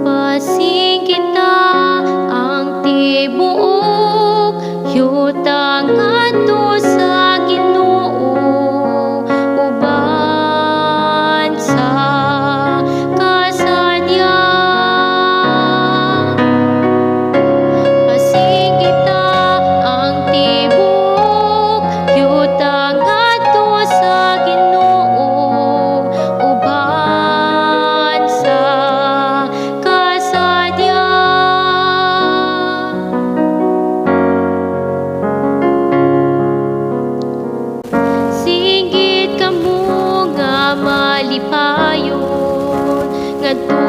Pasingita ang tibuok yuta ngadto sa Ginoo uban sa kasadya. Pasingita ang tibuok yuta ngadto sa Ginoo uban sa kasadya. Singgit kamo nga malipayon ngadto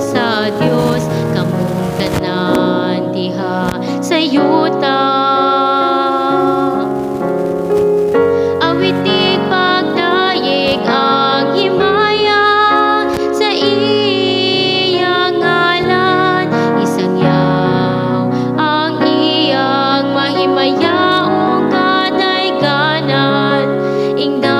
sa Dios, kamong tanan diha sa yuta. Awitig pagdayeg ang himaya sa iyang ngalan, isangyaw ang iyang mahimayaong kadayganan. Ingna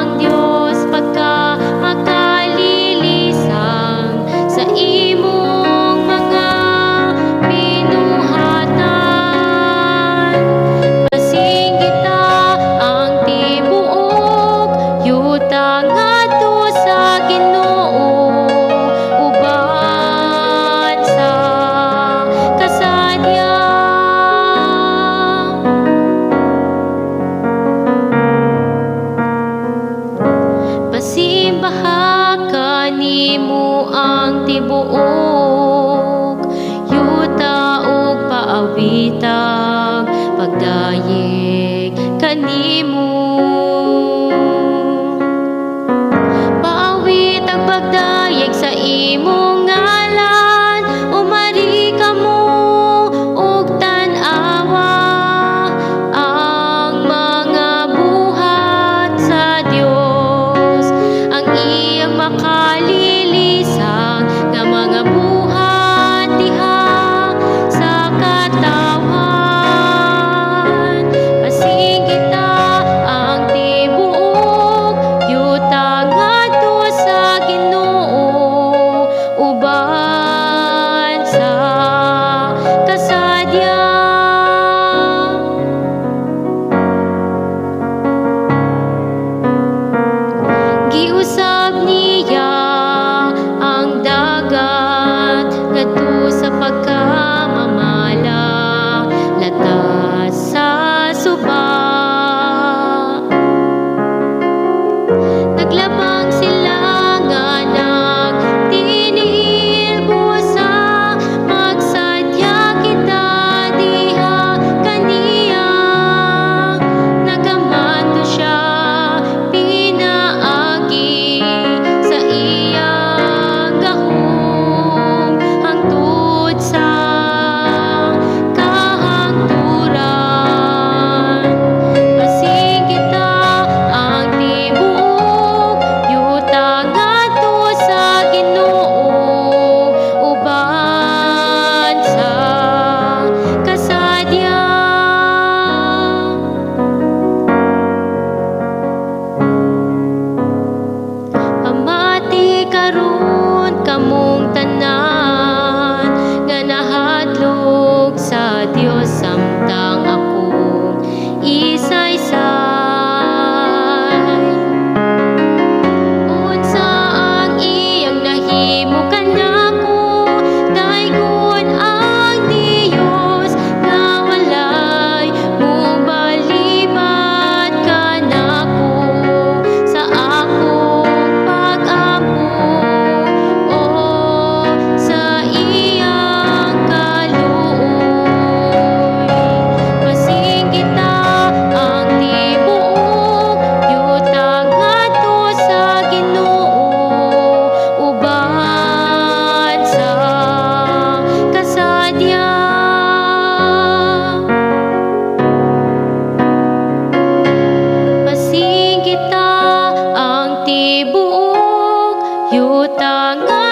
ang Dios pagka makalilisang sa imong mga binuhatan. Pasinggita ang tibuok yuta ngadto sa Ginoo uban sa kasadya. Pasimbaha kanimo ang tibuok yuta ug paawitag pagdayeg kanimo. Paawit ang pagdayeg sa imong ngalan, umari kamo ug tan-awa ang mga buhat sa Dios, ang iyang makalilisang nga mga buhat diha sa katawhan. Pasinggita ang tibuok yuta ngadto sa Ginoo uban sa kasadya. Giusab niya ang dagat ngadto sa pagkamamala, latas sa suba. Naglabang sila nga nagtiniil busa, magsadya kita diha kaniya. Nagamando siya pinaagi sa iyang gahom hangtod sa kahangturan. Pasinggita ang tibuok yuta ngadto sa Ginoo uban sa kasadya. Pamati karon kamong tanan nga nahadlok sa Dios samtang akong isaysay. Unsa ang iyang nahimo kanako, daygon ang Dios nga walay mobalibat kanako sa akong pag-ampo o sa iyang kaluoy. Pasinggita ang tibuok yuta ngadto sa Ginoo uban sa kasadya. Pasinggita ang tibuok Yuta.